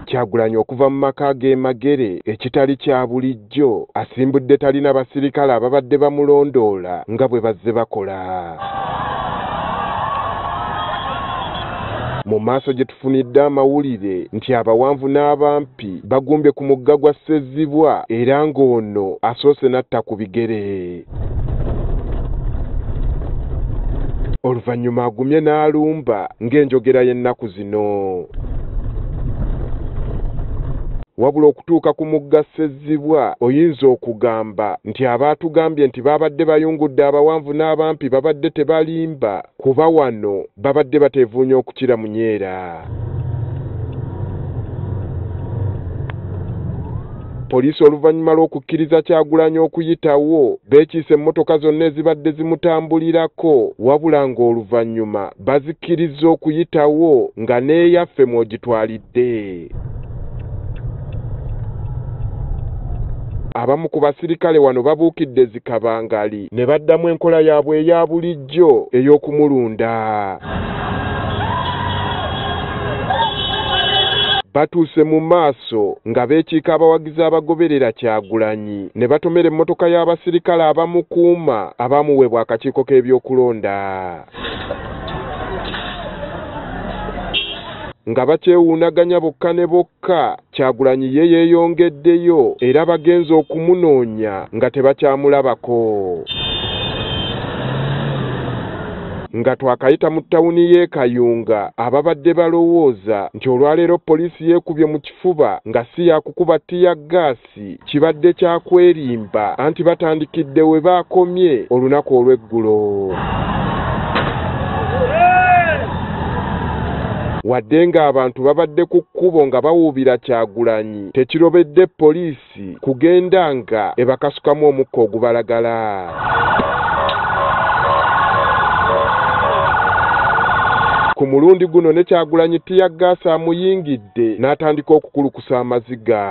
Kyagulanyi okuva mu maka g'e Magere ekitali kya bulijjo asimbudde talina basirikale ababadde bamulondoola nga bwe bazze bakola. Mu maaso gye tufunidde amawulire nti abawanvu n'abampi bagumbye ku mugga gwa Ssezibwa era ng'ono asoose n'atta ku bigere. Oluvannyuma agumye n'alumba ng'enjogera y'ennaku zino. Wabula okutuuka ku mugga Ssezibwa oyinza okugamba nti abaatugambye nti babadde bayungudde abawanvu n'abampi babadde tebalimba kuba wano babadde bateevuunya okukira munyeera. Poliisi oluvannyuma lw'okukkiriza Kyagulanyi okuyitawo beekiise emmotoka zonna ezibadde zimutambulirako wabula ng'oluvannyuma bazikkirizza okuyitawo nga n'eyaffe mw'ogitwalidde. Abamu ku basirikale wano babuukidde zikabangali ne baddamu enkola yaabwe eya bulijjo ey'okumulunda. Batuuse mu maaso nga beekiika abawagizi abagoberera Kyagulanyi ne batomera emmotoka y'abasirikale abamukuuma abamuweebwa akakiiko k'ebyokulonda. Nga bakyewuunaganya bokka ne bokka, Kyagulanyi ye yeeyongeddeyo era bagenze okumunoonya nga tebakyamulabako. Nga twakayita mu ttawuni y'e Kayunga ababadde balowooza nti olwaleero poliisi yeekubye mu kifuba nga si yakukuba ttiyaggaasi kibadde kya kwerimba anti batandikidde we baakomye olunaku olw'eggulo. Wadde ng'abantu babadde ku kkubo nga bawuubira Kyagulanyi, tekirobedde poliisi kugenda nga ebakasukamu omukka ogubalagala. Ku mulundi guno ne Kyagulanyi ttiyaggaasi amuyingidde n'atandika okukulukusa amaziga.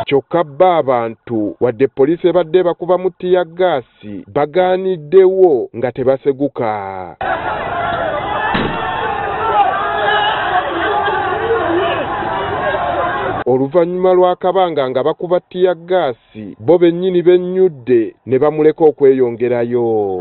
Kyokka bo abantu wadde poliisi ebadde ebakubamu ttiyaggaasi bagaaniddewo nga tebaseguka. Oluvannyuma lw'akabanga nga bakuba ttiyaggaasi bo bennyini bennyudde ne bamuleka okweyongerayo.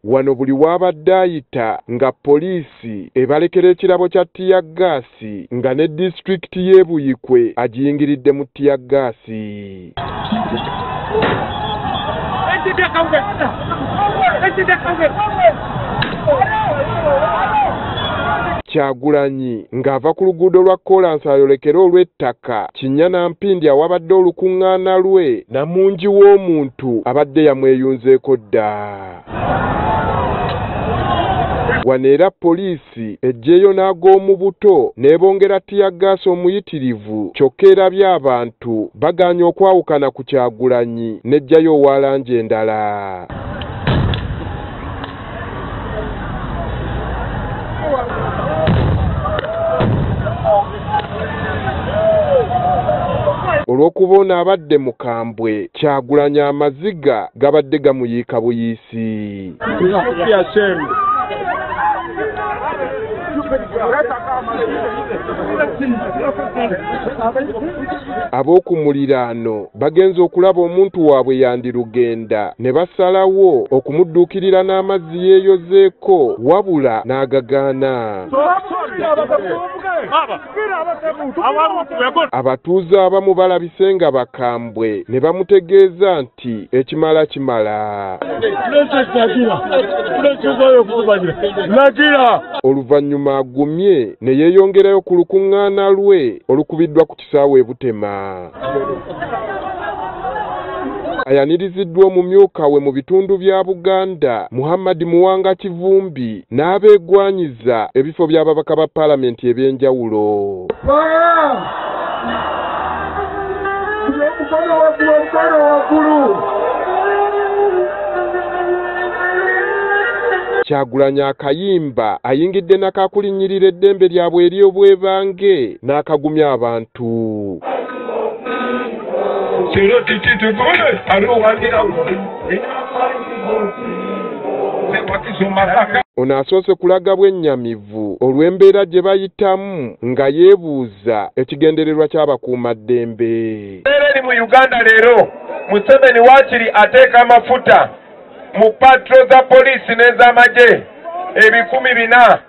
Wano buli w'abadde ayita nga poliisi ebalekera ekirabo kya ttiyaggaasi nga ne disitulikiti y'e Buikwe agiyingiridde mu ttiyaggaasi. Kyagulanyi ng'ava ku luguudo lwa kkolansi ayolekera olw'ettaka kinnya na mpindi awabadde olukuŋŋaana lwe namungi w'omuntu abadde yamweyunzeeko dda. Wano era poliisi eggyeyo n'ag'omu buto n'ebongera ttiyaggaasi omuyitirivu kyokka erabye abantu bagaanye okwawukana ku Kyagulanyi n'eggyayo owa langi endala. Olw'okuba ono abadde mukambwe, Kyagulanyi amaziga gabadde gamuyiika buyiisi. Ab'oku muliraano bagenze okulaba omuntu waabwe yandirugenda ne basalawo okumudduukirira n'amazzi yeeyozeeko wabula n'agagaana. Abatuuze abamu balabise nga bakambwe ne bamutegeeza nti ekimala kimala. Oluvannyuma agumye ne yeeyongerayo ku lukuŋŋaana lwe olukubiddwa ku kisaawe e Butema. Ayaniriziddwa omumyuka we mu bitundu bya Buganda Muhammad Muwanga Kivumbi n'abeegwanyiza ebifo by'ababaka ba paalamenti eby'enjawulo. Kyagulanyi akayimba ayingidde n'akakulinnyirira eddembe lyabwe ery'obwebange n'akagumya abantu. Ono asoose kulaga bwennyamivu olw'embeera gye bayitamu nga yeebuuza ekigendererwa ky'abakuumaddembe. Embeera eri mu Uganda leero, Museveni waakiri ateeka amafuta mu patrol za poliisi n'ez'amagye 4,000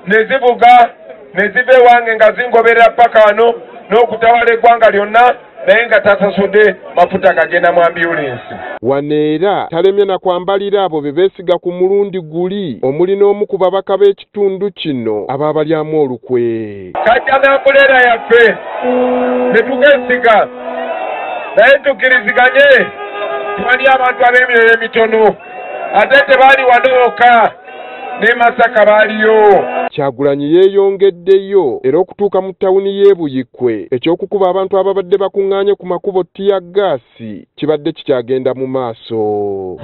ne zivuga ne ziva ewange nga zingoberera paka wano n'okutawala eggwanga lyonna, naye nga tasasudde mafuta gagenda mu ambulensi. Wano era talemye na kwambalira abo be beesiga ku mulundi guli omuli n'omu ku babaka b'ekitundu kino abaabalyamu olukwe. Kajja n'ambuleera yaffe ne tugesiga, naye tukkiriziganye tewali abantu ab'emyoyo emitono, ate tebaali wano wokka, ne Masaka baaliyo. Kyagulanyi yeeyongeddeyo era okutuuka mu ttawuni y'e Buikwe eky'okukuba abantu ababadde bakuŋŋaanye ku makubo ttiyaggaasi kibadde kikyagenda mu maaso.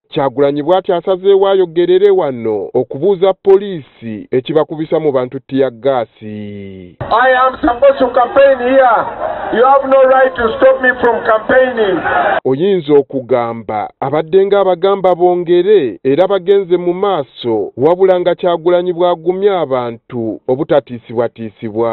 Kyagulanyi bw'ati asazeewo ayogerere wano okubuuza poliisi ekibakubisa mu bantu ttiyaggaasi. I am supposed to campaign here. You have no right to stop me from campaigning. Oyinza okugamba abadde ng'abagamba bongere era bagenze mu maaso, wabula nga Kyagulanyi bw'agumya abantu obutatiisibwatiisibwa.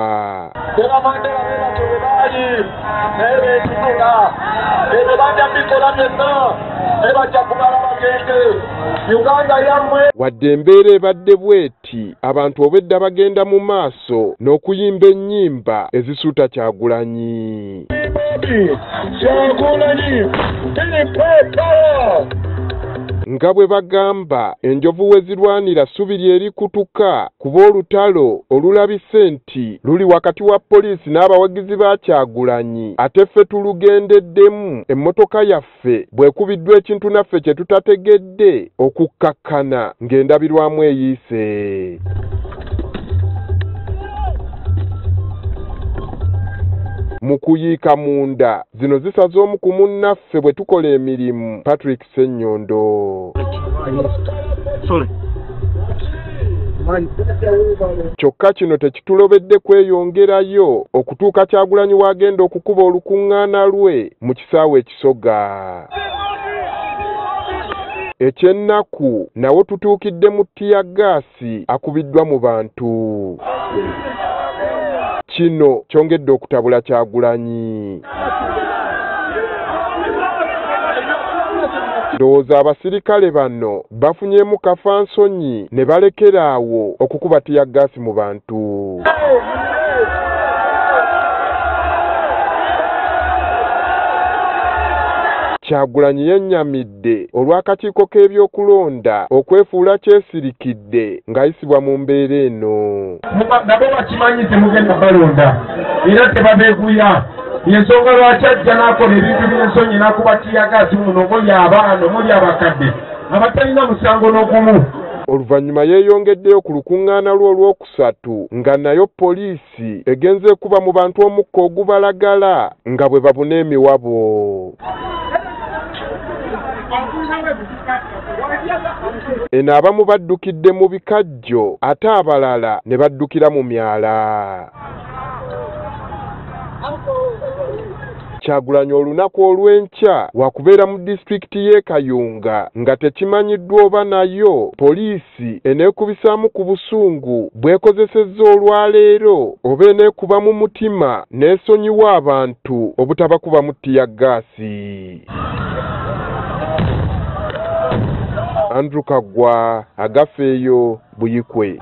Wadde embeera ebadde bw'eti, abantu obwedda bagenda mu maaso n'okuyimba ennyimba ezisuuta Kyagulanyi. Nga bwe bagamba enjovu we zirwanira ssubi lye likutuka, kuba olutalo olulabise nti luli wakati wa poliisi n'abawagizi ba Kyagulanyi, ate ffe tulugendeddemu emmotoka yaffe bw'ekubiddwa ekintu naffe kye tutategedde okukkakkana ng'endabirwamu eyiise. Mu kuyiika munda zino zisaze omu ku munnaffe bwe tukola emirimu, Patrick Ssenyondo. Kyokka kino tekitulobedde kweyongerayo okutuuka Kyagulanyi w'agenda okukuba olukuŋŋaana lwe mu kisaawe ekisoga. Ekyennaku nawo tutuukidde mu ttiyaggaasi akubiddwa mu bantu. Kino kyongedde okutabula Kyagulanyi. Ndowooza abasirikale bano bafunyeemu kafansonyi ne balekera awo okukuba ttiyaggaasi mu bantu. Kyagulanyi yennyamidde olw'akakiiko k'ebyokulonda okwefuula kyesirikidde ng'ayisibwa mu mbeera eno. Nabo bakimanyi temugenda balonda era tebabeeguya. Ensonga lwaki ajja n'akola ebintu by'ensonyi n'akuba ttiyaggaasi muno muli abaana muli abakadde abatalina musango n'ogumu. Oluvannyuma yeeyongeddeyo ku lukuŋŋaana lwe olwokusatu nga nayo poliisi egenze ekuba mu bantu omukka ogubalagala nga bwe babuna emiwabo. Eno abamu baddukidde mu bikajjo ate abalala ne baddukira mu myala. Kyagulanyi olunaku olw'enkya wakubeera mu disitulikiti y'e Kayunga nga tekimanyiddwa oba nayo poliisi eneekubisaamu ku busungu bw'ekozesezza olwaleero oba eneekuba mu mutima n'esonyiwa abantu obutabakubamu ttiyaggaasi. Andrew Kaggwa, Agafeeyo, Buikwe.